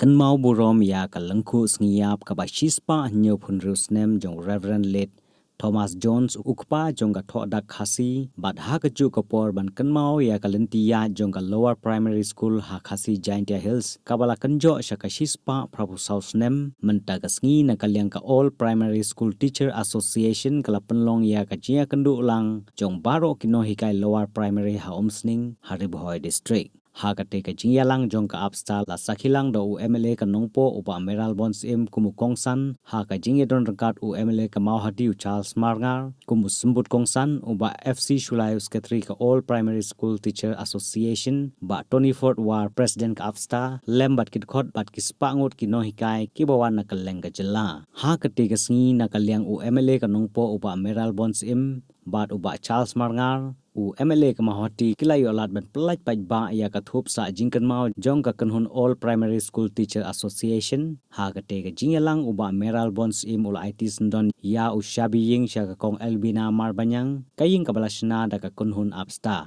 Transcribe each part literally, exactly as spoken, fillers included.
kynmaw burom ïa ka lyngkhuh sngi ïap kaba shispah hynñiewphew hynriew snem jong Reverend Late Thomas Jones, u kpa jong ka Thohdak Khasi, bad ha kajuh ka por ban kynmaw ïa ka lynti ïaid jong ka Lower Primary School ha Khasi Jaintia Hills, kaba la kynjoh sha ka shispah phraphew saw snem, mynta ka sngi na ka liang ka All Primary School Teacher Association ka la pynlong ïa ka jingïakynduh lang jong baroh ki nonghikai Lower Primary ha Umsning, ha Ri Bhoi District. Ha katei ka jingïalang jong ka APSTA la sakhi lang da u M L A ka Nongpoh u Bah Mayralborn Syiem kum u kongsan, ha ka jingïadon ryngkat u M L A ka Mawhati u Charles Marngar kum u symbud kongsan, u Bah F C Shullai u Secretary ka All Primary School Teacher Association, Bah Tony Fort War, President ka APSTA, lem bad ki dkhot bad ki spah ngut ki nonghikai kiba wan na kylleng ka jylla. Ha katei ka sngi na ka liang u M L A ka Nongpoh u Bah Mayralborn Syiem bad u Bah Charles Marngar, u M L A ka Mawhati, ki la ïoh lad ban pyllait paidbah ïa ka thup sah jingkynmaw jong ka kynhun All Primary School Teacher Association. Ha katei ka jingïalang u Bah Mayralborn Syiem u la aiti syndon ïa u shabi ïing sha ka Kong Elbina Marbaniang, ka ïing kaba la shna da ka kynhun APSTA.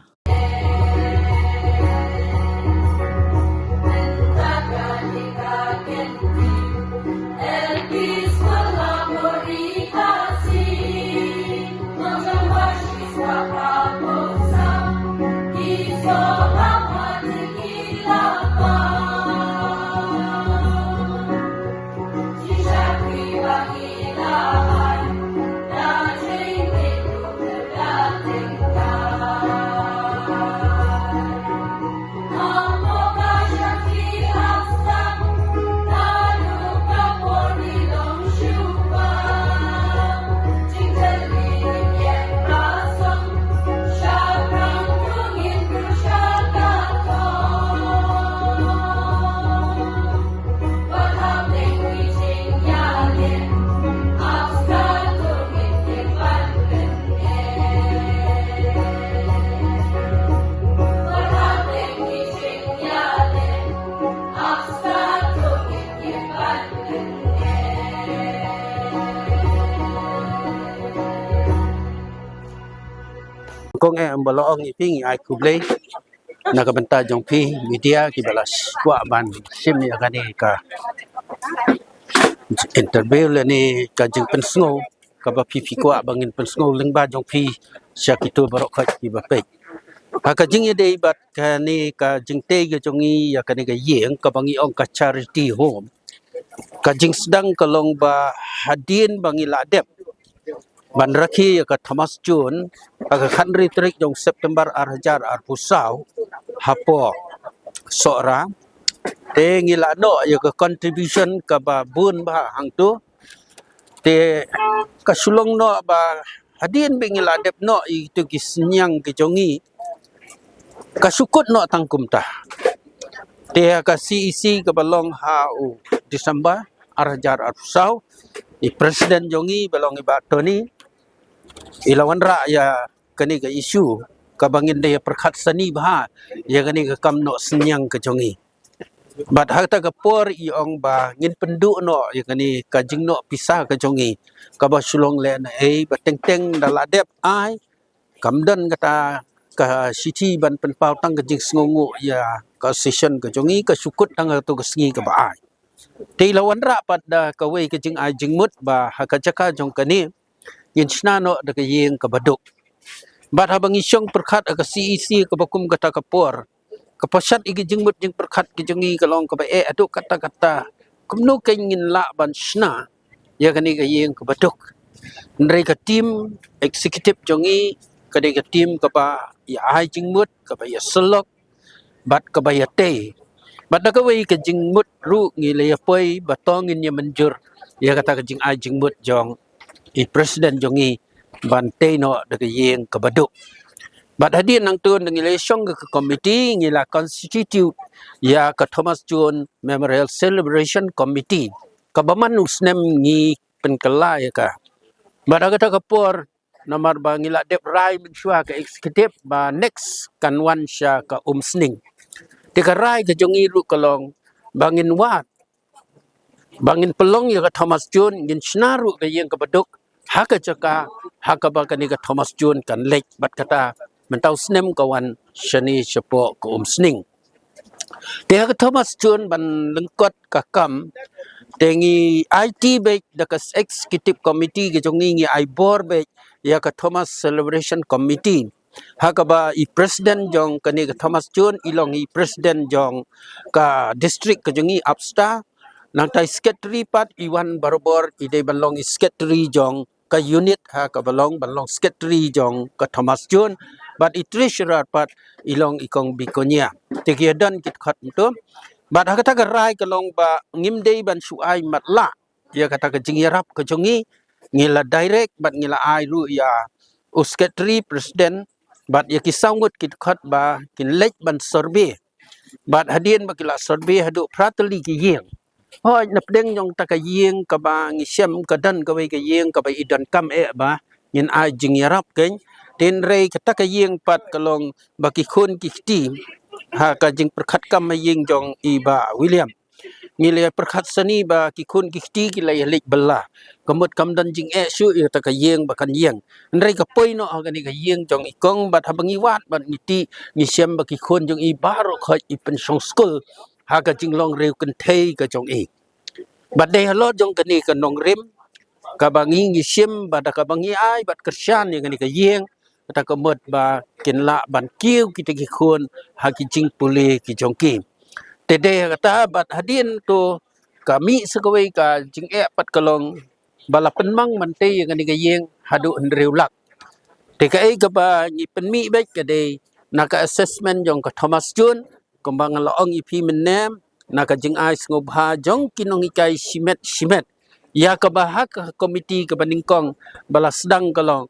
Kong, eh, em ba la ong ïa phi, ngi ai khublei na ka bynta jong phi media kiba la kwah ban shim ïa kane ka interview lane ka jingpynsngew kaba phi phi kwah ba ngin pynsngew lyngba jong phi sha kito baroh khoit kiba peit. Ha ka jingïadei bad kane ka jingtei ka jong ngi ïa kane ka ïing kaba ngi ong ka charity home, ka jingsdang ka long ba hadien ba ngi la dep ban rakhe ïa ka Thomas Jones ha ka khathynriew tarik jong September ar hajar arphew saw hapoh Sohra, te ngi la noh ïa ka contribution kaba bun bha hangto. Te ka shu long noh ba hadien ba ngi la dep noh ïa kito ki synñiang ki jong ngi, ka shu kut noh tang kumta. Te ha ka C E C kaba long ha u December ar hajar arphew saw, i president jong ngi ba long i Bah Tony, i la wanrah ïa kane ka issue kaba ngin da ïa pyrkhat sani bha ïa kane ka kam noh synñiang ka jong ngi. Bad ha kata ka por i ong ba ngin pynduh noh ïa kane ka jingnoh pisa ka jong ngi, kaba shu long lehnohei ba teng teng da la dep ai, kam don kata ka shithi ban pynpaw tang ka jingsngewnguh ïa ka session ka jong ngi, ka shu kut tang ha kato ka sngi kaba ai. Te i la wanrah pat da kawei ka jingai jingmut ba ha ka jaka jong kane ngin shna noh da ka ïing kaba duk. Bad haba ngi shong pyrkhat ha ka C E C kaba kum kata ka por, ka pyrshah ïa ki jingmut jingpyrkhat ki jong ngi ka long kaba eh haduh katta katta kumno kein ngin lah ban shna ïa kane ka ïing kaba duk. Hynrei ka team executive jong ngi ka dei ka team kaba ïa ai jingmut, kaba ïa syllok, bad kaba ïa tei. Bad da kawei ka jingmut ruh ngi la ïa poi ba to ngin ïa mynjur ïa kata ka jingai jingmut jong i president jong ngi ban tei noh da ka ïing kaba duk. Bad hadien nangta da ngi la ïa shong ka committee, ngi la constitute ïa ka Thomas Jones Memorial Celebration Committee, kaba man u snem ngi pynkylla ïa ka. Bad ha kata ka por namar ba ngi la dep rai mynshuwa ka executive ba next kan wan sha ka Umsning. Te ka rai ka jong ngi ruh ka long ba ngin wad, ba ngin pynlong ïa ka Thomas Jones, ngin shna ruh ka ïing kaba duk ha ka jaka ha kaba kane ka Thomas Jones kan leit, bad kata mynta u snem ka wan shane shapoh ka Umsning. Te ha ka Thomas Jones ban lyngkot ka kam, te ngi aiti beit da ka executive committee ka jong ngi, ngi ai bor beit ïa ka Thomas Celebration Committee, ha kaba i president jong kane ka Thomas Jones i long i president jong ka district ka jong ngi Upper Siang. Nangta i secretary pat i wan barabor i dei ban long i secretary jong ka unit ha kaba long ban long secretary jong ka Thomas Jones, bad i treasurer pat i long i kong Bikonia. Te ki don ki khot mynta. Bad ha kata ka rai ka long ba ngim dei ban shu ai matlah ïa kata ka jingïarap ka jong ngi, ngi la direct bad ngi la ai ruh ïa u secretary, president, bad ïa ki saw ngut ki khot ba kin leit ban survey. Bad hadien ba ki la survey haduh phra tylli ki ïing. Hooid, na pdeng jong ta ka ïing kaba ngi shem ka don kawei ka ïing kaba i donkam eh ba ngin ai jingïarap kein. Hynrei kata ka ïing pat ka long ba ki khun ki kti, ha ka jingpyrkhat kam ha ïing jong i Bah William. Ngi la pyrkhat sani ba ki khun ki kti ki la ïa leit bylla. Ka mut kam don jingeh shuh ïa kata ka ïing ba kan ïeng. Hynrei ka poi noh ha kane ka ïing jong i kong, bad haba ngi wad bad ngi tih ngi shem ba ki khun jong i baroh khoit i pynshong skul ha ka jinglong riewkynthei ka jong i. Bad dei halor jong kane ka nongrim kaba ngi ngi shim, bad da kaba ngi ai bad kyrshan ïa kane ka ïing, kata ka mut ba kin lah ban kiew kita ki khun ha ki jingpule ki jong ki. Te dei ha kata bad hadien to ka mih sa kawei ka jingeh pat ka long ba la pynmang ban tei ïa kane ka ïing haduh hynriew lak. Te kaei kaba ngi pynmih beit ka dei na ka assessment jong ka Thomas Jones, kumba nga la ong ïa phi mynne, na ka jingai sngewbha jong ki nonghikai shimet shimet ïa kaba ha ka komiti kaba nyngkong ba la sdang ka long,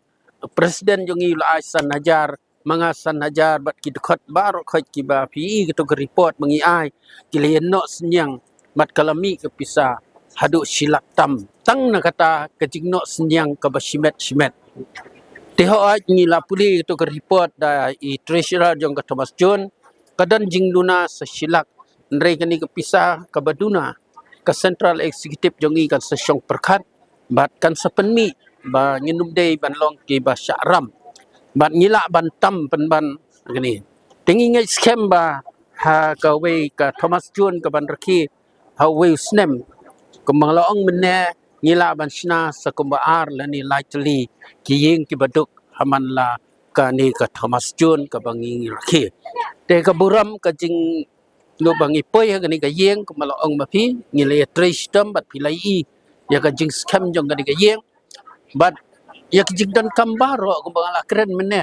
president jong ngi u la ai san hajar, ma nga san hajar, bad ki dkhot baroh khoit kiba phi i kato ka report ba ngi ai, ki la ïa noh synñiang, bad ka la mih ka pisa haduh shi lak tam tang na kata ka jingnoh synñiang kaba shimet shimet. Te hooid, ngi la pule kato ka report da i treasurer jong ka Thomas Jones, ka don jingduna sa shi lak. Hynrei kane ka pisa kaba duna, ka central executive jong ngi kan sa shong pyrkhat bad kan sa pynmih ba ngin ym dei ban long kiba shah ram, bad ngi lah ban tam pynban kane. Te ngi ngeit skhem ba ha kawei ka Thomas Jones kaban rakhe ha uwei u snem, kumba nga la ong mynne, ngi lah ban shna sa kumba ar lane lai tylli ki ïing kiba duk ha man la kane ka Thomas Jones kaba ngi rakhe. Te ka burom ka jing, naba ngi poi ha kane ka ïing, kumba la ong ma phi, ngi la ïa trei shitom bad phi la ïohi ïa ka jingskhem jong kane ka ïing. Bad ïa ki jingdonkam baroh kumba nga la kren mynne,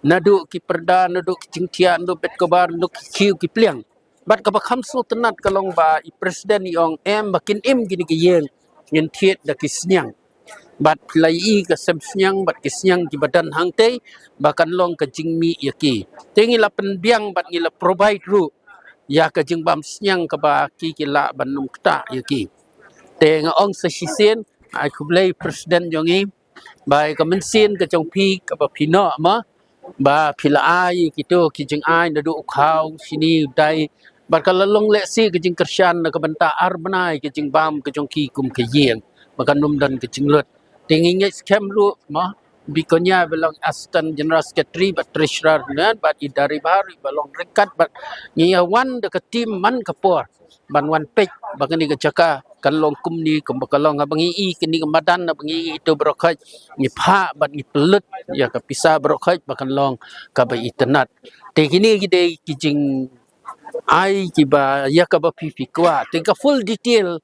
naduh ki pyrda, naduh ki jingthiah, naduh bed khabar, naduh ki khiew ki pliang, bad kaba kham sngewtynnat ka long ba i president i ong em ba kin im kine ki ïing, ngin thied da ki synñiang. Bad phi la ïohi ka sem synñiang bad ki synñiang kiba don hangtei ba kan long ka jingmih ïa ki. Te ngi la pynbiang bad ngi la provide ruh ïa ka jingbam synñiang kaba ki ki lah ban ym ktah ïa ki. Te nga ong sa shisien, ai khublei president jong ngi ba ïa ka mynsiem ka jong phi kaba phi noh ma, ba phi la ai kito ki jingai naduh u khaw shini u dai, bad ka la long lehse ka jingkyrshan na ka bynta ar bnai ka jingbam ka jong ki kum ka ïing, ba kan ym don ka jinglut. Te ngi ngeit skhem ruh ma, Bikonia ba long Assistant General Secretary bad Treasurer ne, bad i Dari Bahar ba long ryngkat bad ngi ïa wan da ka team man ka por ban wan peit ba kane ka jaka kan long kumne kumba ka long, haba ngi i kane ka madan, haba ngi i ito baroh khoit, ngi phah bad ngi pynlut ïa ka pisa baroh khoit ba kan long kaba itynnat. Te kine ki dei ki jingai kiba ïa kaba phi phi kwah. Te ka full detail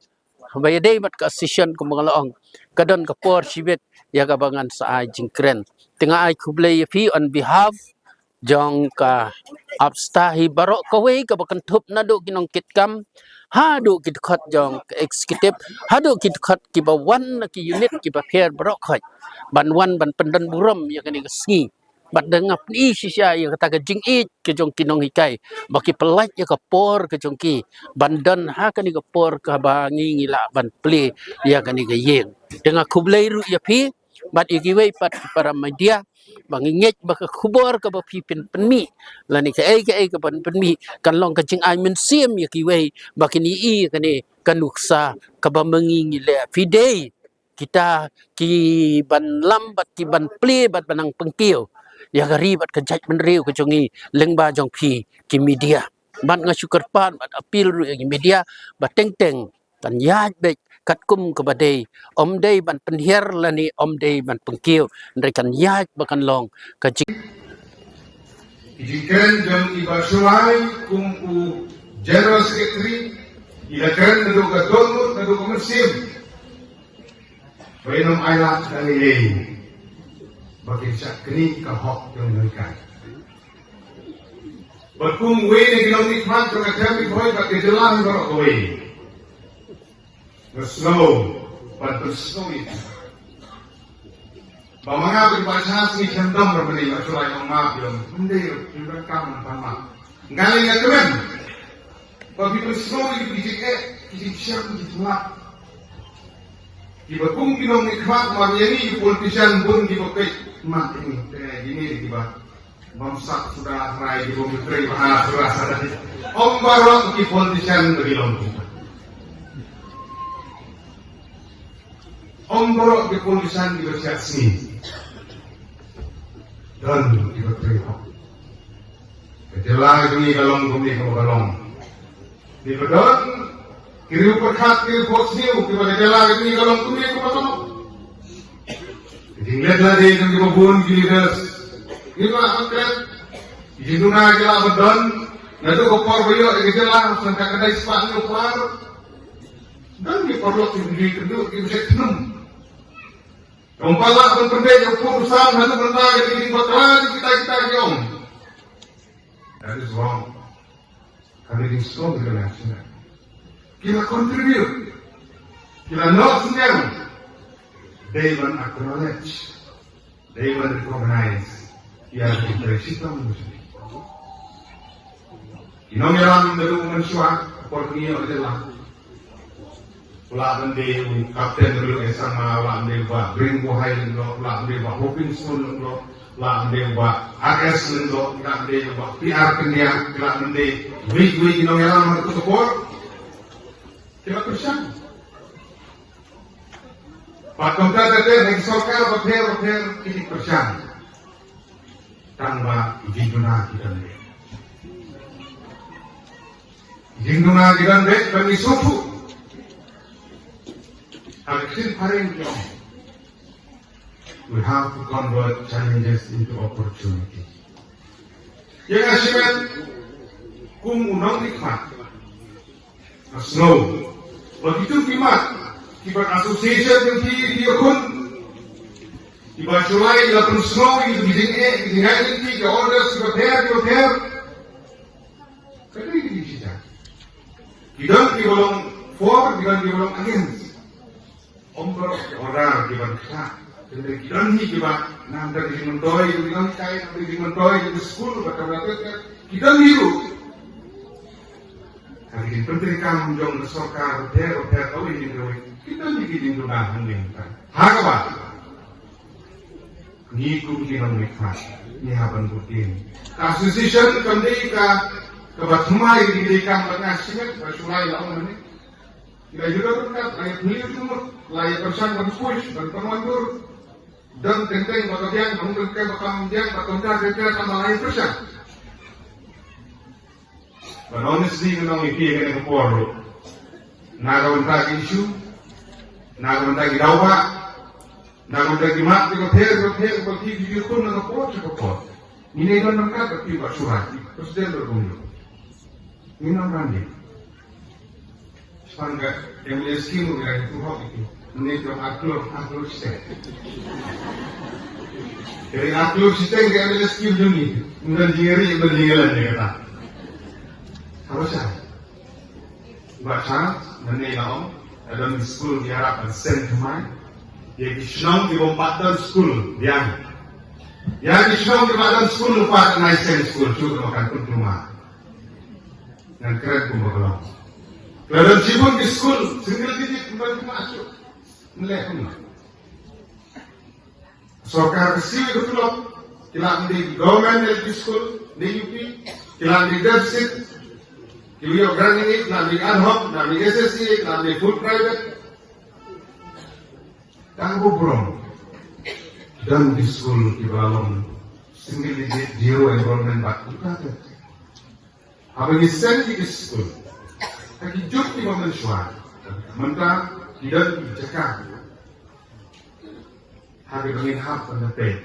ba ïadei bad ka session kumba nga la ong, ka don ka por shibit ïa kaba ngan sa ai jingkren. Te nga ai khublei ïa phi on behalf jong ka Upper Siang hi baroh kawei, kaba kynthup naduh ki nongkitkam haduh ki dkhot jong ka executive, haduh ki dkhot kiba wan na ki unit kiba pher baroh khoit ban wan ban pyndon burom ïa kane ka sngi. Bad da nga pyni shisha ïa kata ka jingïeit ka jong ki nonghikai ba ki pynlait ïa ka por ka jong ki ban don ha kane ka por kaba ngi ngi lah ban plie ïa kane ka ïing. Te nga khublei ruh ïa phi bad ïa kiwei pat ki para media ba ngi ngeit ba ka khubor kaba phi pyn pynmih lane kaei kaei kaba phi pynmih kan long ka jingai mynsiem ïa kiwei ba kin ïohi ïa kane ka nuksa kaba ma ngi ngi leh. Phi dei kita ki ban lam bad ki ban plie bad ban nang pynkiew ïa ka ri bad ka jaitbynriew ka jong ngi lyngba jong phi ki media. Bad nga shu kyrpad bad appeal ruh ïa ki media ba teng teng kan ïaid beit katkum kaba dei, ym dei ban pynhiar lane ym dei ban pynkiew, hynrei kan ïaid ba kan long ka jing. Ki jingkren jong i Bah Shullai kum u General Secretary, i la kren naduh ka dohnud naduh ka mynsiem. Ba ïa nong ai lad ka ngi lei ba kin shah kni ka hok jong ngi ka. Bad kum uwei na ki nongmihkhmat jong ka Them Ri Bhoi bad ka jylla hi baroh kawei, nga sngew ban pynsngew ïa ki. Ba ma nga bad i Bah Shah sngi khlem dom ra mynne, i Bah Shullai ong map ïa nga, ym dei, ym donkam ban map. Nga lei nga kmen ba phi pynsngew ïa ki jingeh, ki jingshem, ki jinglah. Kiba kum ki nongmihkhmat, mar ïa ngi ki politician bun kiba peit, mat ïa ngi, te ngi, ngi kiba bym sah suda, trai kiba ym trei ba ha suda suda. Ym baroh ki politician ba ki long kumta. Ym baroh ki politician kiba siat sngi. Don kiba trei hok. Ka jylla jong ngi ka long kumne kumba ka long. Ngi ba don ki riew pyrkhat, ki riew phohsniew, kiba ka jylla jong ngi ka long kumne kumba ka long. Ka jingleh lade jong kiba bun ki leaders, ngi ba la klet. Ki jingduna ki la ba don naduh ka por ba ïoh ïa ka jylla, sngewthuh ka dei spah hynñiew por. Don ki paralok ki bym ju ïakynduh, ki bym ju ïakynduh. Ym pat lah ban pynbeit ïa u pud u sam haduh mynta, ïa ki jingbakla jong kita kita ki ong. That is wrong. Ka dei jingsngew jong ka nation. Ki la contribute, ki la noh synñiang. Dei ban acknowledge, dei ban recognize ïa ki trei shitom. Ki nongïalam naduh mynshuwa, ka por kine ïoh jylla. U lah ban dei u Captain Riluk S. Sangma, u lah ban dei u Bah Bring Buhai Lyngdoh, u lah ban dei u Bah Hoping Stone Lyngdoh, u lah ban dei u Bah R S Lyngdoh, u lah ban dei u Bah P R Kyndiah, u lah ban dei wei wei ki nongïalam ha kato ka por. Ki la pyrshang. Bad kumta ter ter ha ki sorkar bapher bapher ki pyrshang. Tang ba ki jingduna ki don beit. Ki jingduna ki don beit, ban ngi sngewthuh. Ha ka ktien phareng ki ong, we have to convert challenges into opportunity. Ïa nga shimet kum u nongmihkhmat, nga sngew ba kito ki mat kiba association jong ki, ki ïakhun, kiba shu lai la pynsngew ïa ki jingeh, ki jingeh, ki orders kiba pher, kiba pher. Ka dei ka jingshisha. Ki don kiba long for, ki don kiba long against. Ym baroh ki order kiban ktah. Tang ki don hi kiba, na ka bynta ki jingmyntoi, ki don kai, na ka bynta ki jingmyntoi, ki skul, bad ka bynta ki don hi ruh. Ha ki jingpyntreikam jong ka sorkar bapher bapher kawei na kawei, ki don hi ki jingduna hangne mynta. Ha kaba ngi kum ki nongmihkhmat ngi hap ban bud ïing. Ka association kam dei ka, kaba thymmai ki dei kam, bad nga shimet ba shu lai la ong mynne. Ki la ïoh ryngkat, la ïa phylliew jingmut, la ïa pyrshang ban push, ban pynwandur. Don teng teng ba ka biang, don teng teng ba kam biang, ba kam biang, teng teng ba la ïa pyrshang. Ban honestly ngan ong ïa phi ha kane ka por ruh, na ka bynta ki issue, na ka bynta ki daw ba, na ka bynta ki mat kiba pher kiba pher, ba ki ïakhun na ka por sha ka por. Ngin ïa don ryngkat bad phi Bah Shullai, President of the Union. Ngin ym ran dien. Shaphang ka M L A scheme ruh ngi la ïathuh hok ïa phi. Mynne jong ar klur, ar klur shiteng. Ka dei ar klur shiteng ka M L A scheme jong ngi. Ym don jingïarit, ym don jingïalang ïa kata. Haba shai. Bah Charles, mynne la ong, ka don ki skul ki ïarap ban seng thymmai. Ïa ki shnong kiba ym pat don skul, biang. Ïa ki shnong kiba ym pat don skul, lypa, nai seng skul, shuh ba kan pynkulmar. Ngan kren kumba ka long. Ka don shibun ki skul, single digit, ym don kumba shuh. Ym leh kumno. Sorkar ka siew ïa ka tulop, ki lah ban dei government L P school, ne U P, ki lah ban dei deficit, ki ïoh grant ne, ki lah ban dei ad hoc, ki lah ban dei S S A, ki lah ban dei full private. Tang ba burom. Don ki skul kiba long single digit, zero enrollment, bad kumta te. Haba ngi send ïa ki skul ha ki juk kiba mynshuwa, mynta ki don ki jaka ha kaba ngin hap ban da peit.